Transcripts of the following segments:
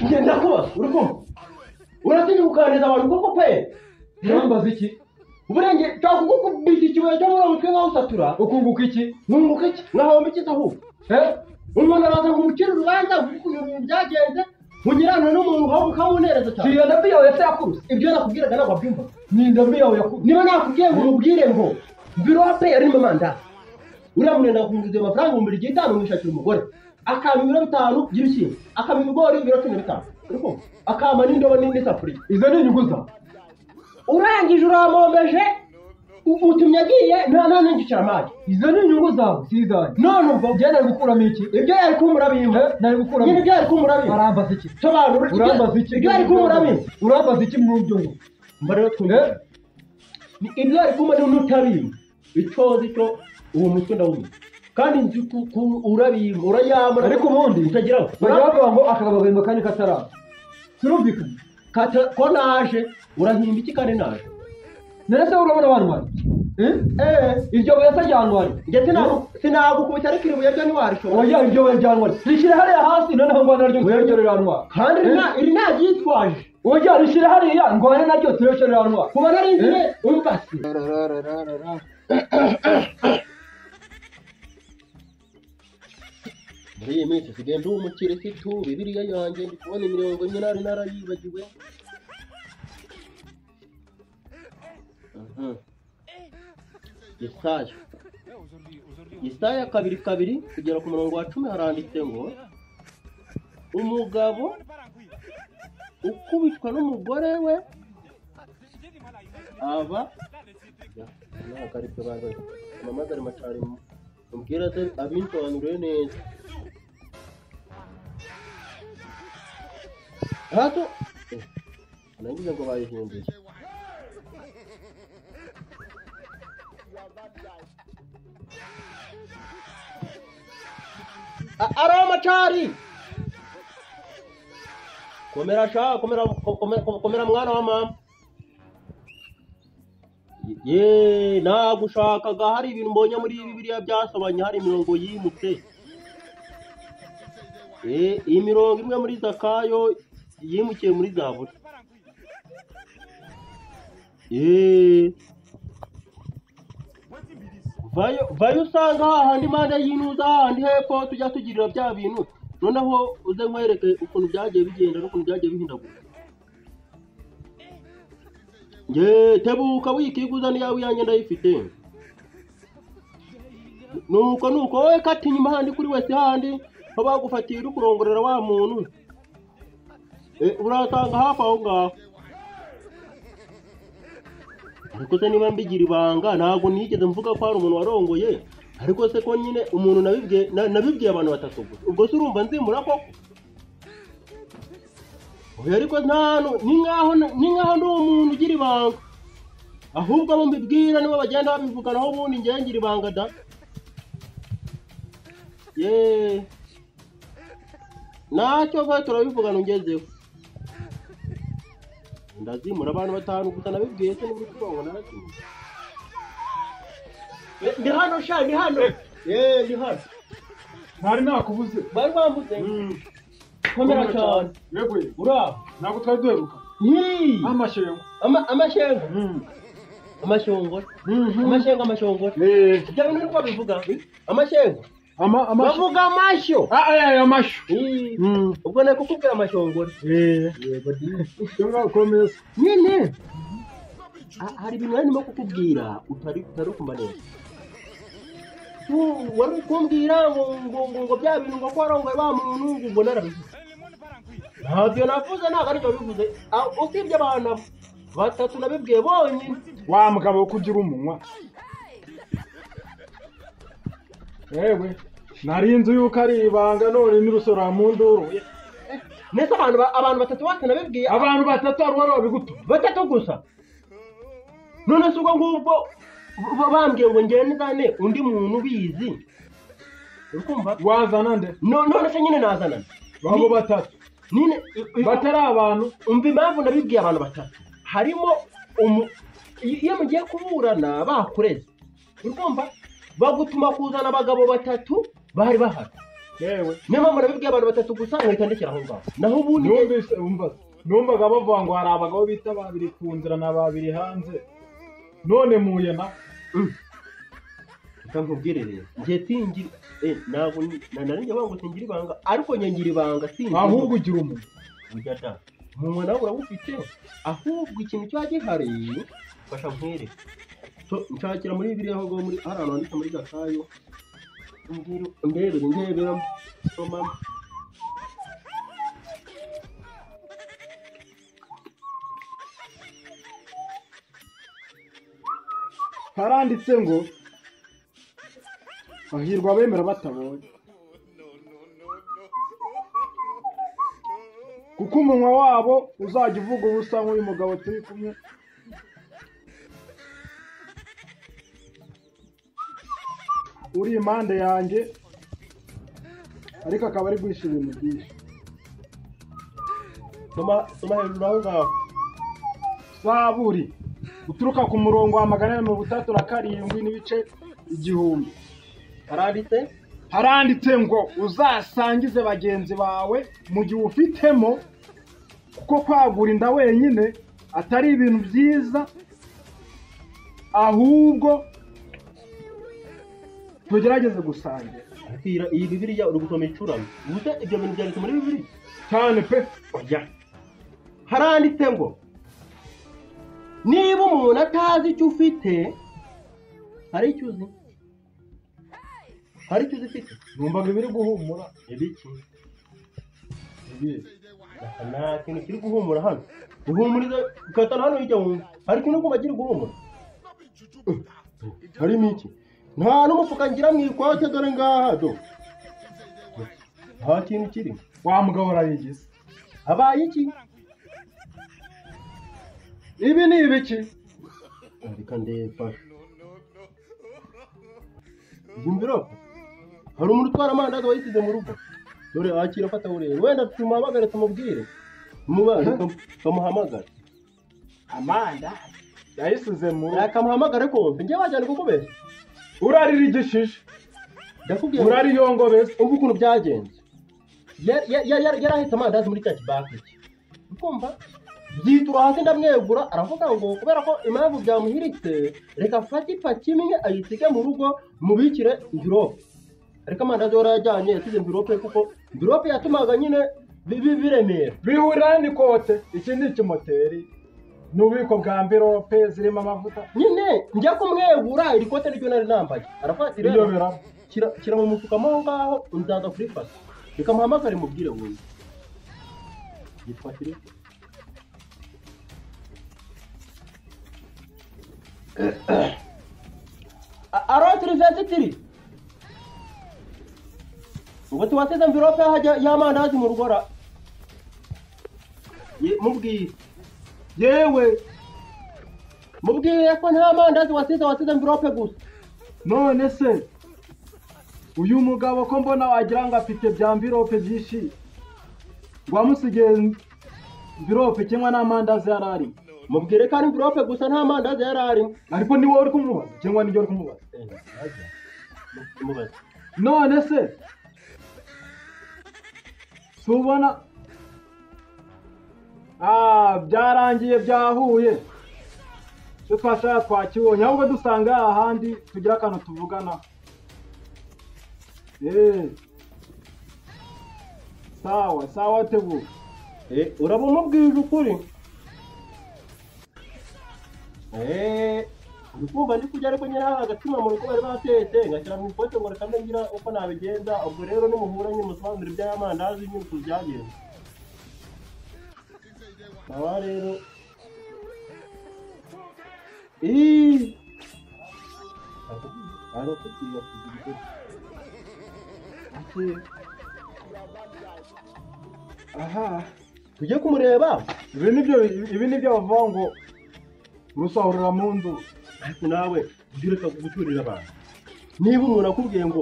Ngenda kuba uri kumva uratinya ukaneza abantu koko pe urambaza iki uburenge cyakugukubita ikibuye cyo muri umutwe nkaho usatura ukunguka iki nkunguka iki nkahomba iki ahubwo umuntu araza ngo umucire urubanza ukuntu ibintu byagenze munyurane n'umuntu ahubwo ukamunereza cyane si iyo ndambi yawe yase yakuruse ibyo nakubwiraga ntabwo wabyumva ni indambi yawe yakuruse niba nakubwiye ngo umubwire ngo mvirope yarimo amandazi uriya muntu yenda kunguza amafaranga 5000 mwishakira umugore akampa ibiro 5 by'ibishyimbo akampa ibigori ibiro 15 uri kumva akampa n'indobo n'isafuriya izo ni inyungu zawe urangije uramombeje utumye agiye none ngicara amagi izo ni inyungu zawe si izanjye none ubwo njye nari gukuramo iki ibyo yari kumurabimba nari gukuramo nyine ibyo yari kumurabimba arambaza iki sobanura urambaza iki ibyo yari kumurabimba urambaza iki mu byo ngo mba rero twumve ibyo yari kumurabimba n'utabimba icyo nzi cyo uwo mutwe ndawumva kandi nzi ko urabimba urayamura ariko ubundi utagira bajya bavuga ngo akagabo kandi kataraza turumvikana ko naje urahimba iki kandi naje none se urabona bantwari iryo buye se ryantwari njye sinagukubita ariko iri buye ryo ntiwarishobora oya iryo buye ryantwari rishyire hariya hasi noneho ngwane naryo turebe rirantwara kandi iri ntaryitwaje oya rishyire hariya ngwane naryo turebe rirantwara kuba nari nzi umva se muri iyi minsi nsigaye ndi umukirisitu bibiliya yanjye ndi kubona imirongo imwe nari narayibagiwe Yesaya Yesaya 2:2 kugera ku murongo wa 10 haranditse ngo umugabo ukubitwa n'umugore we aba amamazari macari umbwira abinsobanuriye neza hato nangize ngo bayihinduye Aromachari komera sha komera komera mwana wa mama ye nagushakaga hari ibintu mbonye muri Bibiliya byasobanye hari imirongo yimutse iyi mirongo imwe muri Zakayo yimukiye muri Zaburi vayo usanga hahandi impande y'inuza hahandi hepfo tujya tugirira bya bintu noneho uze nkwereke ukuntu byagiye bigenda n'ukuntu byagiye bihindagurika nge tebuka wikiguza n'iyawe iyanjye ndayifite nuko nuko wowe kata inyuma handi kuri wese handi aho bagufatiye uri kurongorera wa muntu urasanga hafi aho ngaho ariko se niba mbigira ibanga ntabwo nigeze mvuga ko hari umuntu warongoye ariko se ko nyine umuntu nabibwiye abantu batatu gusa ubwo se urumva nzimura koko oya ariko ni nkaho ndi umuntu ugira ibanga ahubwo abo mbibwira nibo bagenda babivuganaho ubundi njyewe ngira ibanga da ye ntacyo vuba turabivugana ungezeho ndazimura abantu batanu gusa nabibwiye se n'uri kuvuga narazimura ndi hano sha ndi hano ndi hano ntari nakubuze bari bambuze komera cyane yego uraho ntabwo twari duheruka amashengo amashengo amashongoro amashengo amashongoro ibyo bintu niko babivuga amashengo bavuga amashyo amashyo ubwo nari kukubwira amashongoro yego komeza nyine hari ibintu nari ndimo kukubwira utari kumva neza wari uri kumbwira ngo bya bintu ngo ko warongoye wa muntu ngo narabivuze ntabyo navuze ntabwo aribyo bivuze usibye abantu batatu nabibwiye bonyine wa mugabo wo kugira umunwa yewe nari inzu yuko ari ibanga none n'urusora mu nduru nese abantu batatu bose nabibwiye abantu batatu ari wari wabigutumye batatu gusa none se ubwo ngubwo bambwiye ngo ngende nzane undi muntu ubizi uri kumva wazana nde none se nyine nazana babo batatu nyine batari abantu umva impamvu nabibwiye abantu batatu harimo iyo mugiye kuburana bakureze uri kumva bagutuma kuzana abagabo batatu bari bahari Yewe. Niyo mpamvu nabibwiye abantu batatu gusa nkahita ndekera aho ngaho. Naho ubundi numvise umva numvaga bavuga ngo hari abagabo bita babiri ku nzira na babiri hanze. None muye na reka nkubwire rero njye singira ntabwo nari njye ngo singira ibanga ariko njye ngira ibanga singira ahubwo ugira umuntu ujya da umunwa nawe urawufite ahubwo ikintu cyo gihari fasha nkwereke nshakira muri Bibiliya aho muri hari ahantu handitse muri Zakayo ndebere ndebera soma haranditse ngo hahirwa abemera batabonye kuko umunwa wabo uzajya uvuga ubusa nk'uyu mugabo turi kumwe. Uri impande yanjye ariko akaba ari guhisha ibintu byinshi. Soma soma hejuru aho ngaho. Zaburi uturuka ku murongo wa 437 n'ibice 1000. Haranditse ngo uzasangize bagenzi bawe mu gihe ufitemo kuko kwagura inda wenyine atari ibintu byiza ahubwo tugerageze gusangira. Iyi Bibiliya uri gusoma icuramye ubuse ibyo bintu byanditse muri Bibiliya cyane pe. Oya, haranditse ngo niba umuntu atazi icyo ufite hari icyo uzi hari icyo uzi ufite. Numvaga ibiri guhumura ibiki nta kintu kiri guhumura hano uhumuriza ukatana hano hirya wumva hari ikintu ugomba kiri guhumura harimo iki nta n'umufuka ngira mu ikote dore ngaha do nta kintu kirimo. Wa mugabo arayigize abaye iki ibi ni ibiki reka ndefashe iyi mvirope hari umuntu utwara amandazi wayisize mu rugo dore akira afata urebe wenda tumuhamagare tumubwire kamuhamagare amandazi yayisize mu rugo akamuhamagare ko njye wajyana kukubeshya urarira igishishe ndakubwiye urariyongobeza ubu ukuntu byagenze yarahetse amandazi muri cya kibaketi ukumva byitura hasi ndamwegura aravuga ngo kubera ko impamvu byamuhiritse reka afate ipaki imwe ayisige mu rugo mubikire mvirope ariko amandazi yarayajyanye yasize mvirope kuko mvirope yatumaga nyine biremera bihurira n'ikote iki ni ikimoteri n'ububiko bwa mvirope zirimo amavuta nyine njya kumwegura iri kote niryo nari nambaye aravuga ati rero shyira mu mufuka mo aho ngaho nzaza kurifata reka muhamagare mubwire wumve yitwa Filipe. Aro Silvesitiri ngo tuwasize mvirope y'amandazi mu rugora mubwiye yewe mubwiye ko nta mandazi wasize mvirope gusa. None se uyu mugabo ko mbona wagira ngo afite bya mvirope byinshi wamusigiye mvirope kimwe n'amandazi yari arimo mubwire ko ari mvirope gusa nta mandazi yari arimo ariko ni wowe uri kumubaza cyangwa ni njye uri kumubaza none se tubona byarangiye byahuye icyo twashaka twakibonye ahubwo dusanga ahandi tugira akantu tuvugana. Sawa sawa tebuka uraba umubwije ukuri uri kumva ndi kujya ariko nyine agatsima mu rugo bari batetse ngashyira mu ikote ngo reka mbe ngira uko nabigenza ubwo rero nimuhura nyine musobanurire iby'amandazi nyine ukuntu byagenze. Sawa rero aha tujye kumureba ibi nibyo bavuga ngo rusahurira mu nzu ariko nawe ujye ureka guturira abantu niba umuntu akubwiye ngo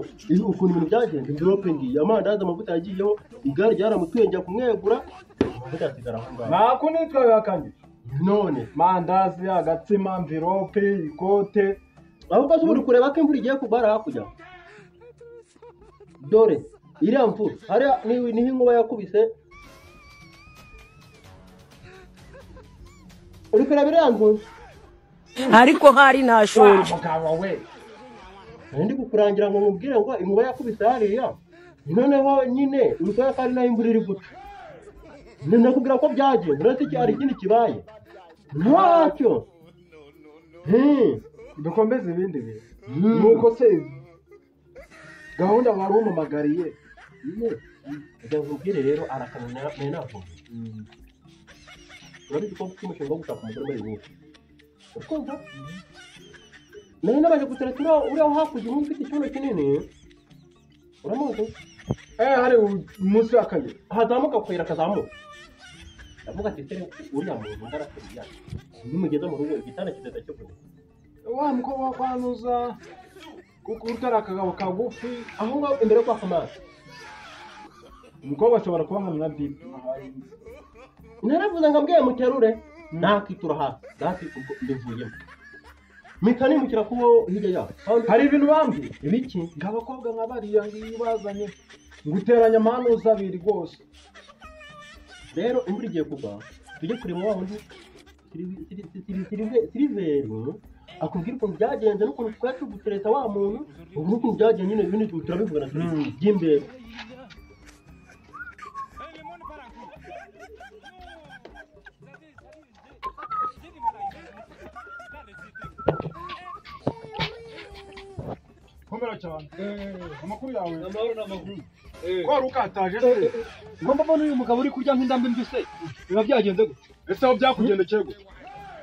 ukuntu ibintu byagenze mvirope ngiye amandazi amavuta yagiyeho igare ryaramutuye njya kumwegura amavuta yasigara aho ngaho ntako nitwabihakanye none mandazi agatsima mvirope ikote ahubwo se uri kureba ko imvura igiye kugwa hakurya dore Iriya mvura hariya niho inkuba yakubise. Uri kureba iriya nzu? Ariko hari ntashonje. Mugabo we, ndi kukurangira ngo nkubwire ngo inkuba yakubise hariya. Noneho nyine uri kubona ko ari naho imvura iri guca. Nakubwira ko byagenze, uretse ko hari ikindi kibaye. Ntacyo. Dukomeze ibindi bintu. Nuko se gahunda wari umumagariye. Reka nkubwire rero arakamenya nari navuga. Urabizi ko mfite umushinga wo gushaka umugore muri iyi minsi. Urikumva? Nari nabanje gutereta uriya hakurya umwe ufite ikibuno kinini. Uramuzi? Hari munsi y'akayira. Hazamuka ku kayira kazamuka. Ndavuga ati ese uriya muntu ndarakuriya. Nimugeze mu rugo igitanda kizahita kivunika. Wa mukobwa kwanuza kuko utari akagabo kagufi aho ngaho imbere yo kwaka amazi. Umukobwa ashobora kuba nka na bibi. Naravuze ngo mbwiye muterure nakitura hasi dati ubwo mbivuyemo. Mpita nimukira kubo hirya yaho. Hari ibintu bambwiye. Ibiki? Ngo abakobwa nka bariya ngiyo bazanye nguteranya amanuza abiri rwose. Rero imvura igiye kugwa tujye kureba wa wundi Siliveri akubwira ukuntu byagenze n'ukuntu twari tugutereta wa muntu, ubu n'ukuntu byagenze nyine ibindi turabivugana by'imbere. Komera cyane. Amakuru yawe? Amahoro n'amakuru. Ko wari ukataje se? Ngomba mbona uyu mugabo uri kurya nk'indambi mbise. Biba byagenze gute? Ese aho byakugendekeye gute?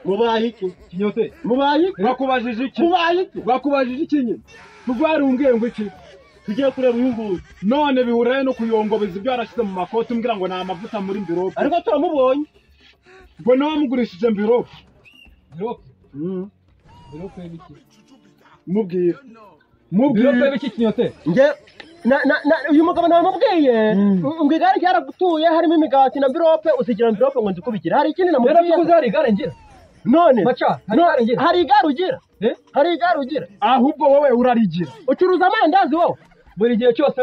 Mubaye iki? Kinyote. Mubaye iki? Bakubajije iki? Mubaye iki? Bakubajije iki nyine? Tugwari umbwiye ngo iki? Tugiye kureba uyu nguyu. None bihuraye no kuyongobeza ibyo yarashyize mu makoti umbwira ngo ni amavuta muri mvirope. Ariko turamubonye. Ngo nawe wamugurishije mvirope. Mvirope? Mvirope y'ibiki? Mubwire. Mubwire. Mvirope y'ibiki Kinyote? Nge uyu mugabo namubwiye ngo igare ryaragutuye harimo imigati na mvirope usigira mvirope ngo nzikubikire. Hari ikindi namubwiye. Yaravuze hari igare ngira. None Maca, hari igare ugira? Hari igare ugira? Ahubwo wowe urarigira. Ucuruza amandazi wowe? Buri gihe cyose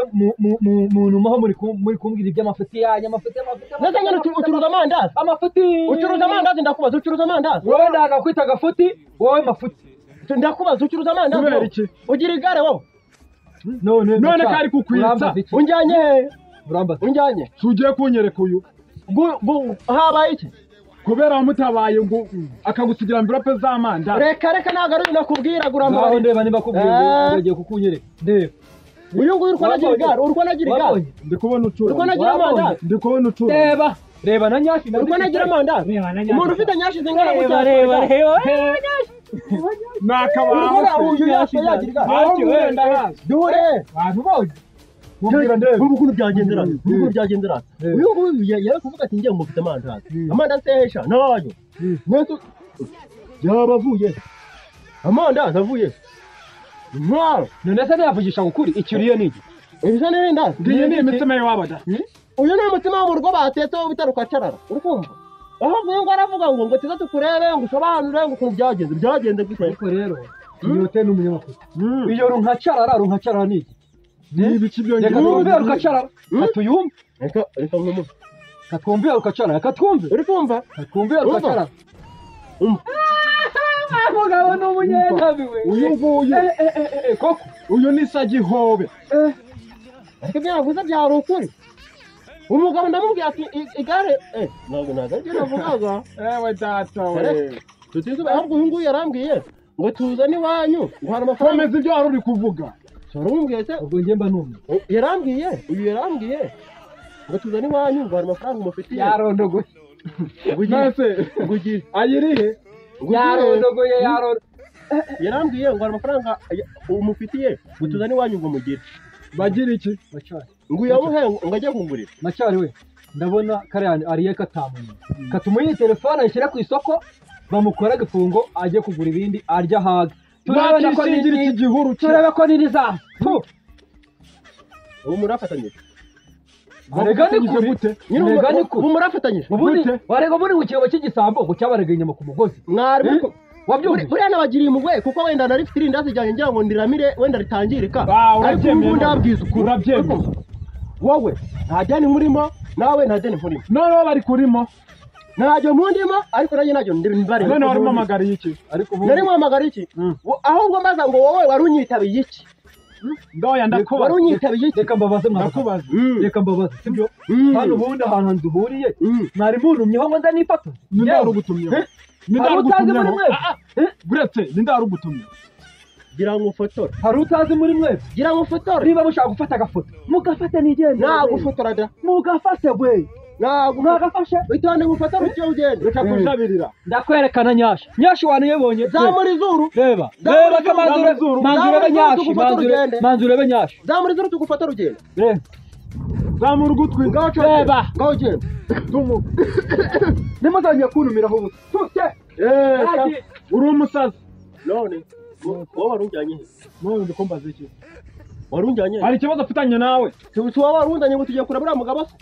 muntumaho muri kumbwira iby'amafuti yanyu, amafuti. Nese nyine ucuruza amandazi? Amafuti. Ucuruza amandazi ndakubaza, ucuruza amandazi? Wowe ndagakwita agafuti, wowe mafuti. Ndakubaza ucuruza amandazi? Kubera iki? Ugira igare wowe? None kari kukwitsa. Unjyanye he? Urambaza. Unjyanye? Tugiye kunyereka uyu. Habaye iki? Kubera wamutabaye ngo akagusigira mvirope z'amanda. Reka reka ntabwo ari nakubwira guramba. Ngaho ndeba niba kubwira ugiye kukunyereka. Ndeba. Uyu nguyu uriko nagira igare, uriko nagira igare. Ndi kubona ucura. Uriko nagira amandazi. Ndi kubona ucura. Reba, reba na nyashi. Uriko nagira amandazi. Umuntu ufite nyashi zingana gutya. Reba, reba. Nakabaho. Uyu yashi yagira igare. Aho wenda hazi. Dure. Abantu bonye. Mubwira ndebe. Ukuntu byagendera. Ukuntu byagendera. Uyu nguyu yari kuvuga ati ngiye mufite amandazi. Amandazi hesha nayo. Mwese yaba avuye. Amandazi avuye. Ntwaro. None se ntiyavugisha ukuri ikiriye ni iki? Ibisa n'ibindazi. Ngiye ni imitsima y'iwabo da. Uyu ni umutsima wo mu rugo batetse wo bita rukacarara. Uri kumva? Aho uyu nguyu aravuga ngo tuze tukurebe ngo usobanure ngo ukuntu byagenze. Byagenze gute? Ariko rero Kinyote ni umunyamakuru. Iyo runkacarara ni iki? Ni ibiki byongera? Reka twumve rukacarara. Katuyumve. Reka reka nkumve. Katwumve rukacarara. Reka twumve. Uri kumva? Katwumve rukacarara. Umva. Mugabo ni umunyenkabi we. Uyu nguyu. Koko. Uyu ni Sagihobe. Ariko ibyo yavuze byari ukuri. Umugabo ndamubwira ati igare ntabwo ntabwo navugaga. Ewe data we. Tutize ahubwo uyu nguyu yarambwiye ngo tuzane iwanyu ngo hari amafaranga. Komeza ibyo wari uri kuvuga. Yarambwiye se ubwo njye mba numwe. Yarambwiye uyu yarambwiye ngo tuzane iwanyu ngo hari amafaranga umufitiye. Yarondogoye. Nase ngugira ayirihe? Yarondogoye yarondogoye. Yarambwiye ngo hari amafaranga umufitiye ngo tuzane iwanyu ngo mugire. Bagira iki? Macari. Ngo uyamuhe ngo ajye kungurira. Macari we ndabona kariya ariye katamuye. Katumuye telefone ayishyira ku isoko bamukora igifungo ajye kugura ibindi arya haga. Turebe iki gihuru turebe ko niriza. Ubu murafatanyije. Warega ni kuri gute? Warega ni kuri. Ubu murafatanyije. Ubundi warega muri mu cy'igisambo ngo cyabarega inyama ku mugozi. Mwari wabyumva buriya nabagiriye impuhwe kuko wenda nari mfite irindazi ryanjye ngira ngo ndiramire wenda ritangirika. Ariko ubu ndabwiza ukuri. Urabyemeye. Wowe nta deni nkurimo, nawe nta deni nkurimo. Noneho bari kurimo. Ntabyo mpundimo ariko nanjye ntabyo mbari. None wari umpamagariye iki? Ariko ubu nari nkuhamagariye iki? Ahubwo mbaza ngo wowe wari unyitabiye iki? Ndoya ndakubaza. Wari unyitabiye iki? Reka mbabaze ndakubaza. Reka mbabaze sibyo? Hano ubundi ahantu duhuriye mwari muntumyeho ngo nza nifotoze. Ninde wari ugutumyeho? Ninde wari ugutumyeho? Buretse ninde wari ugutumyeho? Gira ngo ufotore. Hari utazi muri mwese? Gira ngo ufotore. Niba mushaka gufata agafoto mugafate nigende. Nagufotora da. Mugafate we. Nagafashe. Itonde ngufata ucyo ugende. Reka kujabirira. Ndakwerekana Nyasha. Nyasha wanayebonye. Zamura izuru. Reba. Reba kamanzure. Manzure Nyasha. Manzure be Nyasha. Zamura izuru tugufata rugendo. Reba. Zamura ugutwi. Reba. Ngaho genda. Tumu. Nimuzanye kuntumiraho ubusa. Tute. Uri umusazi. None wowe warunjyanye he? None ndikumbaza iki? Warunjyanye he? Hari ikibazo afitanye nawe. Si wowe warunjyanye ngo tugiye kureba uriya mugabo se?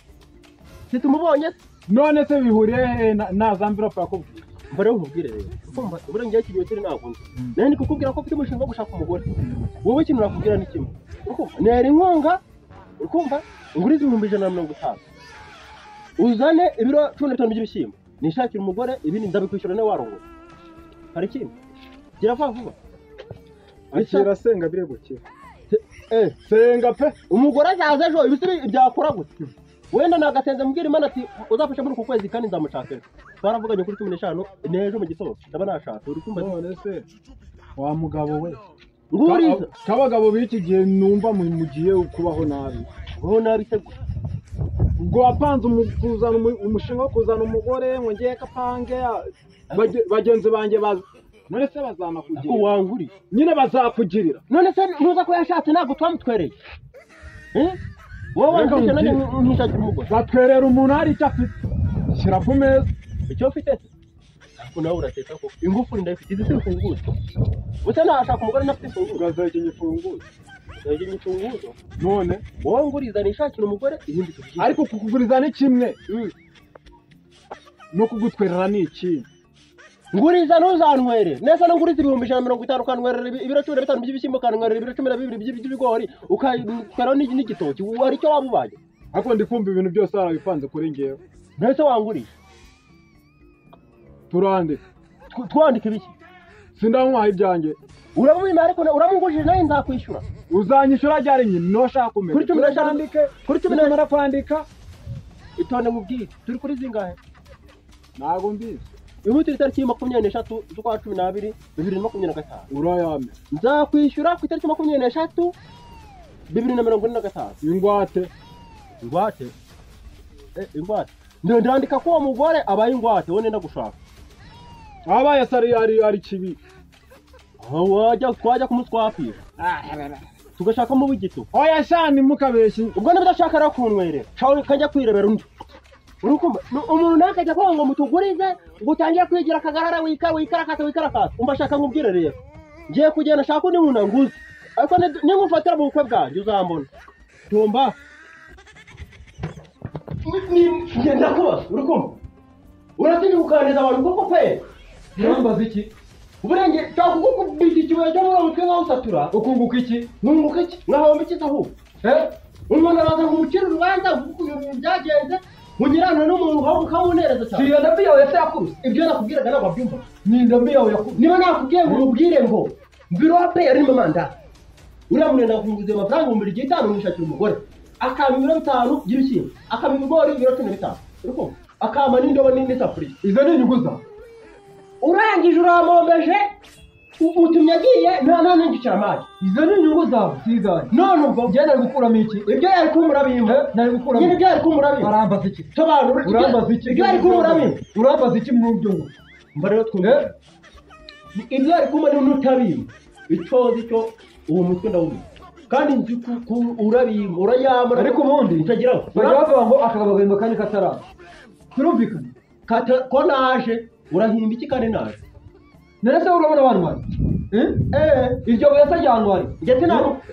Situmubonye? None se bihuriye he na za mvirope yakubwiye? Mba rero nkubwire rero. Kumva uburengeje ikinyoteri ntabwo nzi. Nari ndikukubwira ko mfite umushinga wo gushaka umugore. Wowe ikintu nakubwira ni kimwe. Ukumva? Nera inkunga, ukumva? Ngurize 150,000. Uzane ibiro 15 by'ibishyimbo. Nishakire umugore ibindi ndabikwishyura nawe warongoye. Hari ikindi? Gira vuba vuba. Akira senga biregukira. Senga pe. Umugore azaza ejo ibisi byakora gute? Wenda nagasenze mbwira Imana ati uzafasha muri uku kwezi kandi nzamushaka ejo. Twaravuganye kuri 15 n'ejo mu gitondo ndaba nashaka. Uri kumva none se wa mugabo we? Nguriza kabagabo b'iki gihe numva mugiye kubaho nabi. Kubaho nabi se ubwo wapanze kuzana umushinga wo kuzana umugore ngo ngiye kapange bagenzi banjye bazi. None se bazanakugirira? Wanguriye nyine bazakugirira. None se ntuza ko yashatse ntabwo twamutwereye? Wowe wangurije nanjye nkishakira umugore. Batwerera umuntu hari icyo afite. Shyira ku meza. Icyo ufite se? Ariko nawe urateka ko ingufuri ndayifite izi si imfunguzo. Gusa nashaka umugore ntafite imfunguzo. Ugazahekenya imfunguzo. Ugazahekenya imfunguzo. None wowe nguriza nishakira umugore ibindi tubyige. Ariko kukuguriza ni kimwe. No kugutwerera ni ikindi. Nguriza ntuzantwere. Nese no nguriza 150,000 ukantwerera ibiro 15 by'ibishyimbo ukantwerera ibiro 12 by'ibigori ukantwerera n'igitoki. Hari icyo waba ubaye? Ariko ndi kumva ibintu byose warabipanze kuri ngewe. Nese wanguriye? Turandika. Twandika ibiki? Sindamuha ibyanjye. Uramubima ariko uramungujije nawe nzakwishyura. Uzanyishyura ryari nyine no shaka kumenya. Kuri 15 kuri 15 kwandika. Itonde mubwire. Turi kuri zingahe? Ntago mbizi. Ubu turi tariki 23 z'ukwa 12 2025. Urayame. Nzakwishyura ku itariki 23 2045. Ingwate. Ingwate. Ingwate. Ndandika ko uwo mugore abaye ingwate wowe nenda gushaka. Abaye sari ari kibi. Wajya twajya kumuswapira. Tugashaka mu bugito. Oya shani mukabeshyi. Ubwo nibidashaka rero kunwerera. Shawe kajya kwirebera undi. Urukumva umuntu nakajya kuvuga ngo mutugurize ngo utangiye kwigira akagarara wikarakata wikarakata. Umva shaka nkubwire rero. Ngiye kugenda shaka undi muntu anguze. Ariko ningufatira mu bukwe bwanjye uzambona. Tumba. Ngenda kubaza urukumva. Uratinya gukaniriza abantu koko pe. Urambaza iki? Uburenge cyakugukubita ikibuye cyo muri umutwe nkaho usatura. Ukunguka iki? Nkunguka iki? Nkahomba iki ahubwo? Umuntu araza ngo umucire urubanza ukuntu ibintu byagenze. Munyirana n'umuntu ahubwo ukamunereza cyane. Si iyo ndambi yawe se yakubise? Ibyo nakubwiraga ntabwo wabyumva. Ni indambi yawe yakubise. Niba nakubwiye ngo umubwire ngo mvirope yarimo amandazi. Uriya muntu yenda kunguza amafaranga 5,000 mwishakira umugore. Akampa ibiro 5 by'ibishyimbo. Akampa ibigori ibiro 15. Uri kumva? Akampa n'indobo n'isafuriya. Izo ni inyungu zawe. Urangije uramombeje utumye agiye nta n'ingicara amazi. Izo ni inyungu zawe sizanye. None ubwo njye nari gukuramo iki? Ibyo yari kumurabimba. Nari gukuramo. Nyine ibyo yari kumurabimba. Arambaza iki? Sobanura. Urambaza iki? Ibyo yari kumurabimba. Urambaza iki mu byo ngo? Mba rero twumva. Ibyo yari kumurabimba n'utabimba. Icyo nzi cyo uwo mutwe ndawumva. Kandi nzi ko urabimba urayamura. Ariko ubundi utagiraho. Baravuga ngo akagabo kandi kataraba. Turumvikana. Ko naje urahimba iki kandi naje? None se urabona abantu bari? Iryo buye se ryantwari? Njye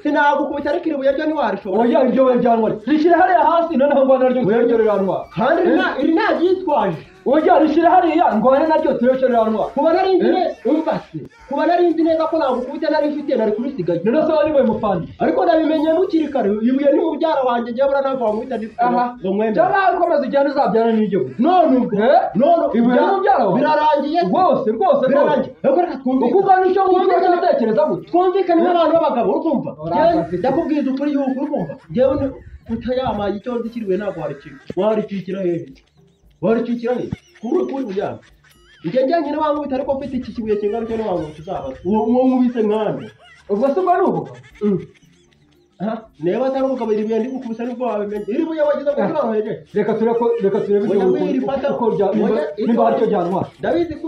sinagukubita ariko iri buye ryo ntiwarishobora. Oya iryo buye ryantwari. Rishyire hariya hasi noneho ngo naryo ryo rirantwara. Kandi iri ntaryitwaje. Ujya rishyira hariya ngwane naryo turebe rantwara. Kuba nari nzi neza umva se. Kuba nari nzi neza ko nagukubita nari mfite nari kubisigaye. None se wari mufandi. Ariko nabimenye mukiri kare. Ibuye ni mubyara wanjye ngiye bura ntabwo wamwita ndi. Aha. Ngo mwemere. Cyangwa ukomeza ugenda uzabyara n'iryo buye. None ubwo. None ibuye ni mubyara wawe. Birarangiye. Rwose rwose birarangiye. Ariko reka twumvikane. Uko ugana icyo wumva utekereza gutya. Twumvikane n'abantu b'abagabo ukumva. Ndakubwiza ukuri yuko ukumva. Njyewe utayamaye icyo nzi kiriwe ntabwo waricika. Waricikira hehe? Waricikira hehe? Kuri kuri ujyana. Njye njyanye n'abankubita ariko mfite iki kibuye kingana cyo n'abankubita uzabaza. Uwo nkubise nkande. Ubwo se ubwo ni ubugabo? Aha, niba atari ubugabo iri buye ndi gukubisa nibwo wabimenye. Iri buye wagize ngo uroroheje. Reka turebe uko rya nimba hari icyo ryantwara. Ndabizi ko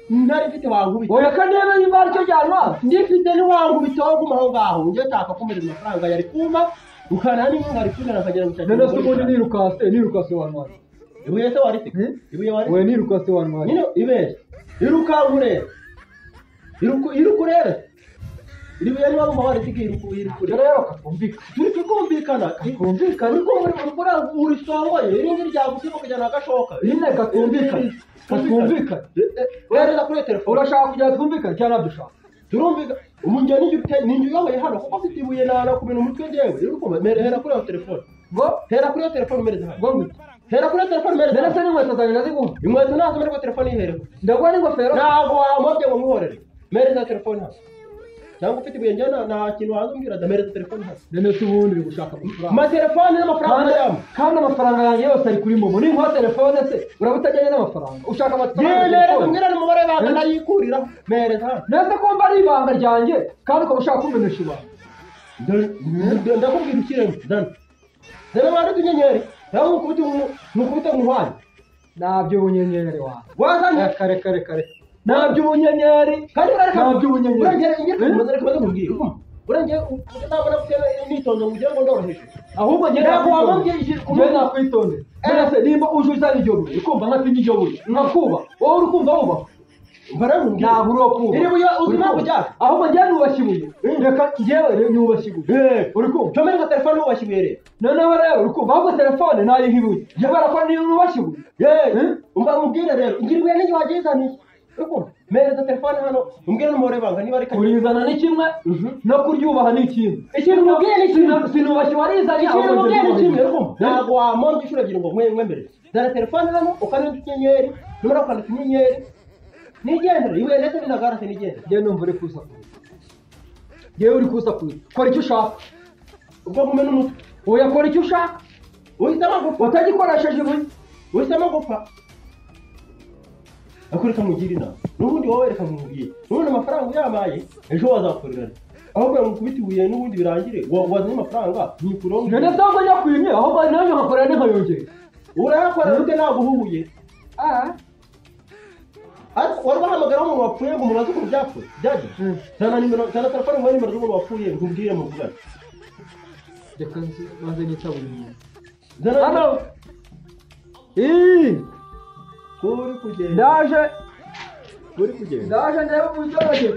ntari mfite wankubita. Oya kandi niba hari icyo ryantwara. Ndifite ntiwankubita wowe guma aho ngaho. Njye nshaka kumpereza amafaranga yari kuma ukana n'inkunga ari kumena akagira ngo none se ubundi nirukase wantwara. Ibuye se warisiga? Ibuye warisiga? Oya nirukase wantwara. Nyine ibeshye. Irukankure. Irukurere. Iri buye niba wumva warisiga irukure. Rero katwumvikana. Turi kumvikana. Twumvikana. Uri kumva urisongoye. Iri ngiri ryagusiba kujyana agashoka. Nyine katwumvikana. Katwumvikana. Wereza kuri telefone. Urashaka kugira twumvikane cyangwa ntabyo ushaka? Turumvikana. Ubu njye ninjye uyoboye hano kuko mfite ibuye nakubina umutwe njyewe. Uri kumva hera kuri iyo telefone. Ngo hera kuri iyo telefone umereze hano. Ngo hera kuri telefone mereze. None se n'inkweto zanjye ndaziguha? Inkweto nazo ariko telefone yihereho. Ndaguha n'ingofero? Ntabwo wampobye ngo nkuhorere. Mereza telefone hano. Cyangwa ufite ibuye njye nta kintu waza umbwira da mereza telefone hano. None se ubundi uri gushaka amafaranga. Amatelefone n'amafaranga yamwe. Kandi amafaranga yanjye yose ari kuri momo. Ninkuha telefone se uraba utajyanye n'amafaranga. Ushaka amafaranga. Mereza umbwira n'umubare w'ibanga ndayikuriraho. Mereza hano. None se ko mba ari ibanga ryanjye kandi ukaba ushaka kumenyesha ibanga. Ndakubwira ushyiremo. Zana. Zana wanditse inyenyeri. Nawe nkukubite nkuhwane. Ntabyo ubunyenyeri wanjye. Wazanye kare kare kare. Ntabyo ubunyenyeri. Kandi ntabyo ubunyenyeri. Urengera reka maze nkubwire. Urengera utabona gutera imyitozo ngo ugire ngo ndoroheje. Ahubwo njye ntabwo wamumbye njye nakwitondera. None se nimba uje uzana iryo buye ukumva nkatinya iryo buye nkakuba wowe uri kumva wubaha. Ntabwo uri uwo kubaha. Iri buye uzi impamvu ryaka. Ahubwo njye nubashye ibuye. Reka njyewe nubashye ibuye. Uri kumva? Comeka telefone wubashye ibuye rero. Noneho rero uri kumva ahubwo telefone nayiha ibuye. Kubera ko niyo nubashye ibuye. Umva nkubwire rero ngira ibuye n'iryo waryizaniye. Uri kumva? Mereza telefone hano umbwire n'umubare w'ibanga niba ari kurizana ni kimwe no kuryubaha ni ikindi. Ikintu nkubwiye ni kimwe. Sinubashye warizanye. Ikintu nkubwiye ni kimwe. Uri kumva? Ntabwo wampomba inshuro ebyiri ngo nkwemerere. Zana telefone hano ukanda utunyenyeri numara gukanda utunyenyeri nigendere ibuye ndetse n'indagarase nigendere. Njye numva uri kusakuza. Njyewe uri kusakuza. Kora icyo ushaka. Ubwo nkumena umutwe. Oya kora icyo ushaka. Uhisemo gupfa. Utagikoresheje ibuye. Uhisemo gupfa. Ariko reka nkugire inama. N'ubundi wowe reka nkubwire. N'ubundi amafaranga uyamaye ejo wazakorera. Ahubwo ngukubite ibuye n'ubundi birangire wazanye amafaranga nyikuronke. None se ahubwo nyakwimye ahubwo naje nkakorera n'inkayongera. Urayakorera ute naguhuye? Ariko wari wahamagara umuntu wapfuye ngo umubaze ukuntu byapfuye byagenze. Zana nimero, zana telefone nguhe nimero z'umuntu wapfuye nkubwire muvugane. Reka maze nitabe umuntu. Zana hano. Kuri kugenda. Ndaje. Kuri kugenda. Ndaje ndebe umuturage.